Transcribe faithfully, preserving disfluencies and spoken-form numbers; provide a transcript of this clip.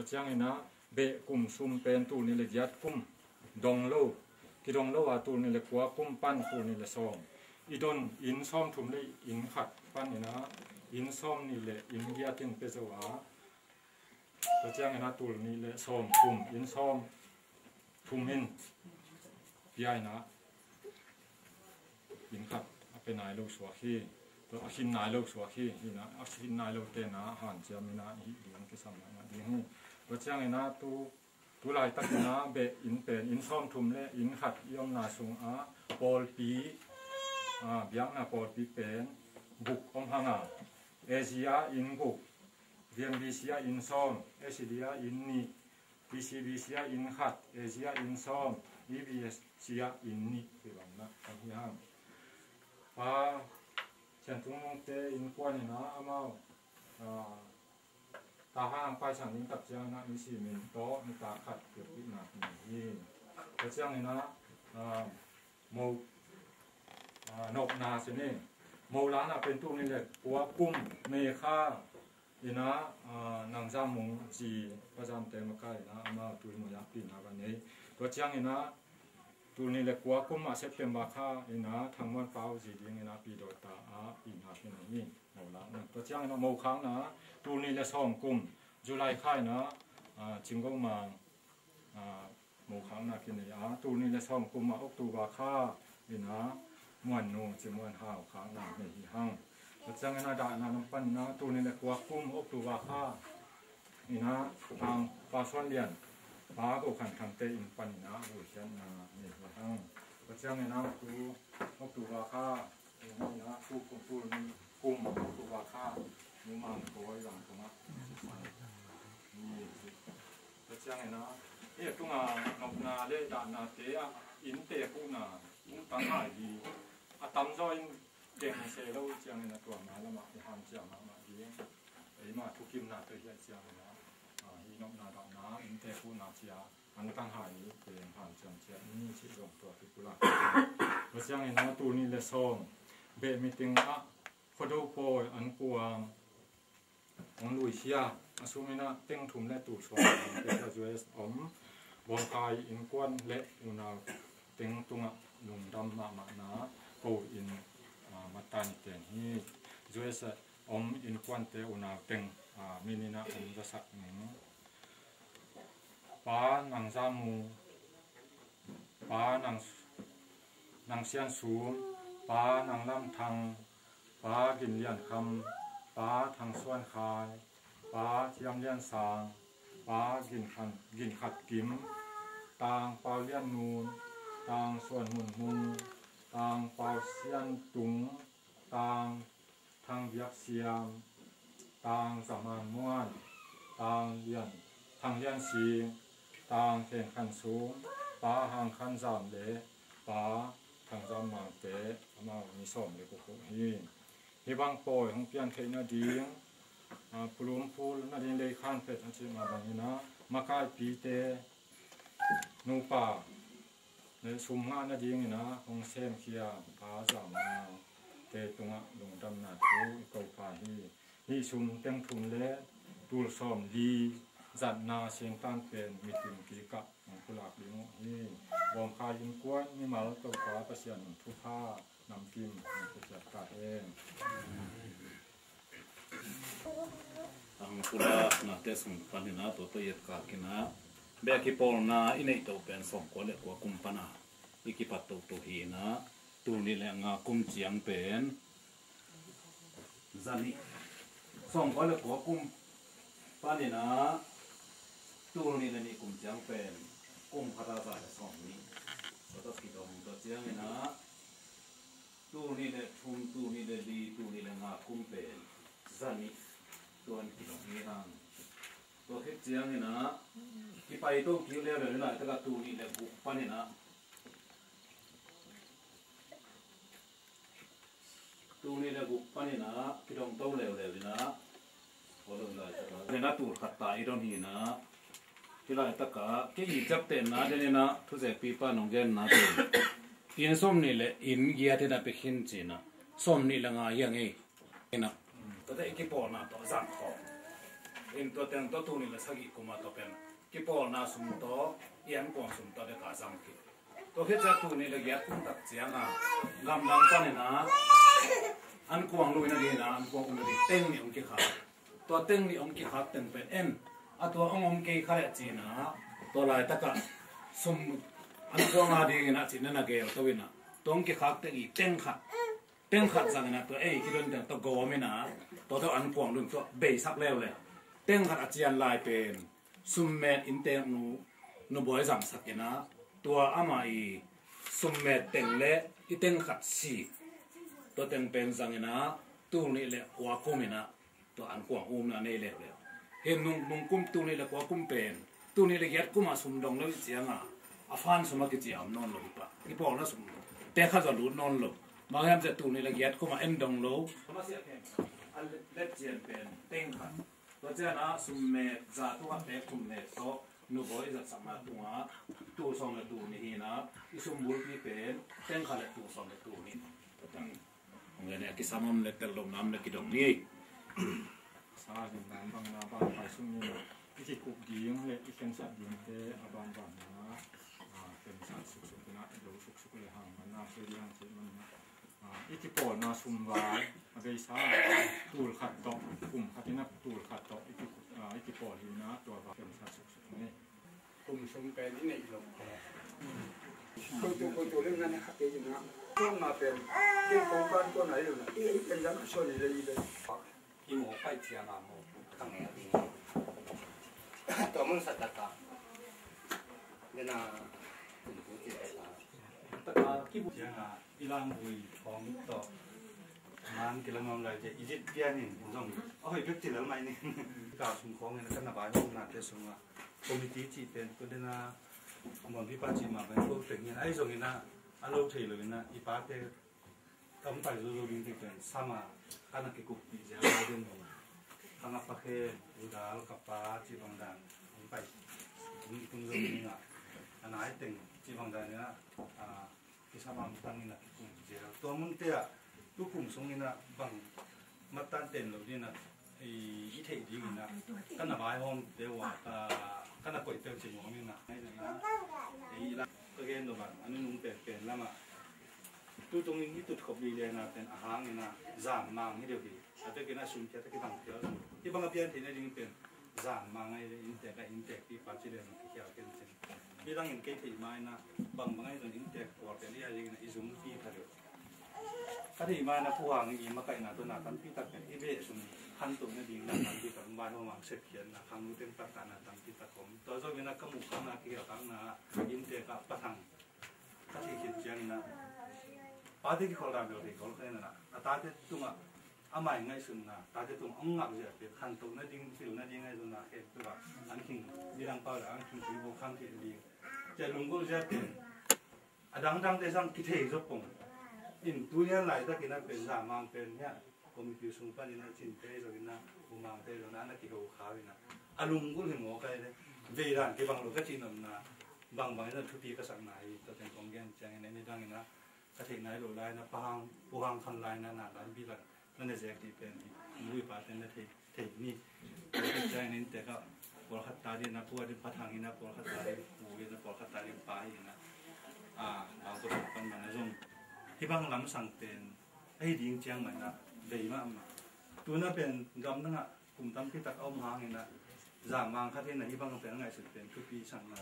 Tua ciangin ah beh kum sum pen tul nih le giat kum dong lo, kidong lo a tul nih le kua kum pan tul nih le sawm i don, inn sawm thum le inn khat panin ah inn sawm nih le inn giat in pia zo a, tua ciangin ah tul nih le sawm kum inn sawm thum in pia in ah inn khat a pia nai lo suak hi. Tua a khin nai lo suak hi. Hi in ah a khin nai lo te in ah hanciam in ah hih ding kisam nai ding hi. Tua ciangin ah tu, tu laitakin ah beh inn pen inn sawm thum le inn khat i omna sungah pawlpi, ah, biakna pawlpi pen guk om hang a, A G ah inn guk, V M B C ah inn sawm, A C D ah inn nih, P C B C ah inn khat, A G ah inn sawm, E B C ah inn nih, kibang na ahi hang. Pa Sian Tung Nung te innkuan in ah amau, ah, ta hang paisan ding tak ciangin ah ni sim in tawh ni ta khat kiapihna nei hi. Tua ciangin ah, ah, mo, ah, nopna sin in mo lakna pen tul nih le kua kum May kha in ah, ah, Nang Zam Mung zi Pa Zam te makai in ah amau tui mo yakpihna va nei. Tua ciangin ah tul nih le kua kum ah September kha in ah Thang Muan Pau zi ding in ah Pi Dawi ta ah pihna kinei hi. Mo lakna, tua ciangin ah mo khakna tul nih le sawm kum July kha in ah, ah, Cing Go Mang, ah, mo khakna kinei a, tul nih le sawm kum ah October kha in ah Muan Nu Cin Muan Hau khakna nei hi hang. Tua ciangin ah dahna lam pan in ah tul nih le kua kum October kha in ah Tang Pa Suan Lian, Pa Go Khan Thang te inn pan in ah vuikhiatna nei hi hang. Tua ciangin ah tu October kha in ah tu kum tul nih kum October kha Nu Mang Kawi Zang tungah ni. Tua ciangin ah hih tungah nopna le dahna te ah innte kuhna, ung tanghai hi a tamzaw in keng se lo ciangin a tua ma lamah i hanciam mahmah ding. Eima thukimna tawh hiah ciangin a, ah, hi nopna dahna innte kuhna cia an tanghai hi keng hanciam cia ni cih zong tua kipulak. Tua ciangin a tul nih le sawm beh meeting ah Khuado pawi an kuam hong luisia a sungin ah teng thum le tul sawm hong pia U S om Bawngkhai innkuan le unau teng tungah lungdam mahmahna ko in, ah, matan ten hi. U S om innkuante unau teng, ah, min in ah hong zasak ning. Pa Nang Za Mu, Pa Nang, Nang Sian Sum, Pa Nang Lam Thang, Pa Gin Lian Kham, Pa Thang Suan Khai, Pa Thiam Lian Sang, Pa Gin Khan, Gin Khat Kim, Tang Pau Lian Nun, Tang Suan Mun Hmung, Tang Pau Sian Tung, Tang Thang Biak Siam, Tang Za Man Muan, Tang Lian, Thang Lian Sing, Tang Khen Khan Sum, Pa Hang Khan Zam le Pa Thang Zam Mang te amau ni sawm le kua ko hi. Hih bang pawi hong pian theih nading, ah, pulum phul nading lei khan phet a cih mah bangin ah makaipite nupa le sum ngah nadingin ah hong semkhia Pa Zam Mang te tungah lungdamna thu i ko pha hi. Hih sum teng thum le tul sawm li zatna sengtan pen mitin kikah hong pulak ding uh hi. Bawngkhai innkuan mimal Topa Pasian in thupha namkim hong pia ciat ta hen. A hong pulaknate sung panin ah tua tawh i et kak in ah beh kipawlna i neih toh pen sawmkua le kua kum pan a i kipat toto hi in ah tul nih le nga kum ciang pen za nih, sawmkua le kua kum panin ah tul nih le nih kum ciang pen kum khat a za le sawm nih. Tua tawh kidong, tua ciangin ah tul nih le thum, tul nih le li, tul nih le nga kum pen za nih tuan kidong hi hang. Tua khit ciangin ah kipai to kik leuleu ni, laitak ah tul nih le guk panin ah, tul nih le guk panin ah kidong to leuleu in ah, tua laitak ah zen a tul khat ta i don hi in ah, hih laitak ah kei i ciaptehna den in ah thuzekpipa nong genna pen inn sawm nih le inn giat in ah pia khin ci in ah sawm nih le nga hi hang ei. In ah tua teh i kipawlna tawh zang khawm. In tua teng tawh tul nih le sagih kum a tawh pen kipawlna sum tawh i ankuang sum tawh dek a zang kik. Tua khit ciang tul nih le giat kum tak ciang a gamdang panin a ankuang lui nading in a ankuang um nading teng nih hong kikhak. Tua teng nih hong kikhak teng pen en a tua hong om kei kha leh ci-in a tua laitak ah sum ankuang a dingin a cihna na gel to in a tua hong kikhak teng i teng khat teng khat zang in a tua ei kidon teng tua gawm in a tua tua ankuang lui tua beisak leuleu. Teng khat a cian lai pen summet innteek nu, nu Bawi zangsak in a tua amah i summet teng le i teng khat si tua teng pen zang in a tul nih le kua kum in a tua ankuang umna nei leuleu. Hi nung, nung kum tul nih le kua kum pen tul nih le giat kum a sum dong lo i ciang a a fan sum a kici a om nawn lo hi pah. Kipawlna sum teng khat zong lut nawn lo. Bang hiam cih leh tul nih le giat kum a en dong lo. Tua mah ciang pen a let cian pen teng khat. Tua ciang a summet za tung a pek summet tawh nu Bawi i zatsakna tungah tul sawm le tul nih hi in a i sum bulpi pen teng khat le tul sawm le tul nih. Hong le ne a kisam om le tel lo nam le kidong ni. Sa ding dan bang na bang pai sung ni. I kikup ding le i khensat dingte a bangbang na, a, khensat suksuk na, i do suksuk le hang man na, kei ding hang cih man na. A, i kipawlna sum vai a beisa tul khat tawh, kum khat in a tul khat tawh i ki, a, i kipawl hi na tua va khensat suksuk ni. Kum sung pen i neih lo. Koitu, koitu lim na ne kha kei na. Kum na pen kei kong kan ko na i lo na. I, i pen dang a suan i le i le. I maw pai ciang a maw. Kang e a ding. Tua mun sa ta ka. Dena. Kum tu ci le ta. Ta ka ki bu ciang a. I lam bui khawng tawh man kilam lam lai te i zit pian in zong a hoih bek ci lel mai ni. Ka sum khawng in ka na vai hong na te sung a committee cih pen ko dena muanpipa cih mah pen ko teng in ai zong in a a lo thei lo in a i pate ka hong pai zo zo ding te pen sama ka na kikup pih zel lo den hong ka nga pa khe udal ka pa cih bang dan hong pai hong i tung zo ding a a nai teng cih bang dan in a a kisam a mutang in a kikum zel. Tua munte ah tukum sung in a bang matan ten lo ding in a i, i theih ding in a ka na vaihawm te uh a ka, ka na koih te uh ci nuam in a. Ei la ka gen lo bang a nunung penpen lam ah tutung in i tutkhop lilian a pen a hang in a zan mang hi deuh hi. A tek in a sum phiat a kibang phial. Hih bang a pian theih nading pen zan mang ahi le inntek a inntek pipa ci lian a kikhial ken cin. Hih dang in kei theih ma in a bangbang ahi zong inntek kual pen i a ding in a i zumpi kha deuh. Ka theih ma in a Pu Hang i makaihna tawh na tampi tak pen i beh sum khantoh nading na tampi tak vaihawm ang sepkhiatna khang luteng patkahna tampi tak om. Tua zong in a ka muh khang na kikhial khang na inntek a Pa Thang ka theih khit ciangin ah pate kikholh dan bel thei khol kha in ah a tate tungah amah i ngaihsutna tate tungah hong ngak zia pen khantoh nading, pil nading ngaihsutna khempeuh ah an khing nidang pau le an khing tui bawk khang theih nading cia lunggulh zia pen a dangdangte sang kithei zaw pong in tunian laitakin ah pen zamang pen hiah Committee sung panin a cinte zongin a, bumangte zongin a, na kiho khau in a, a lunggulh hi maw ka hi le, veidan kibang lo ka cih nopna, bangbang in a thupi ka sakna hi, tua teng kong gen ciangin a, nidang in a, ka theihna hi lo lai in a, pahang, puhang khan lai in a, na lampi lak, na na zek dih pen hi, nu i pa ten na thei, thei ni. Tua ciangin in tek a, pawlkhat ta dih in a, pu a dih pathang in a, pawlkhat ta dih pu in a, pawlkhat ta dih pa hi in a, a, bang ko pan man a zong. Hibang lamsang pen, ahi ding ciang mah in a, vei mahmah. Tuna pen gamdang ah kum tampi tak a om hang in a, zamang khat in a hih bang pen a ngaihsut pen thupi sang na.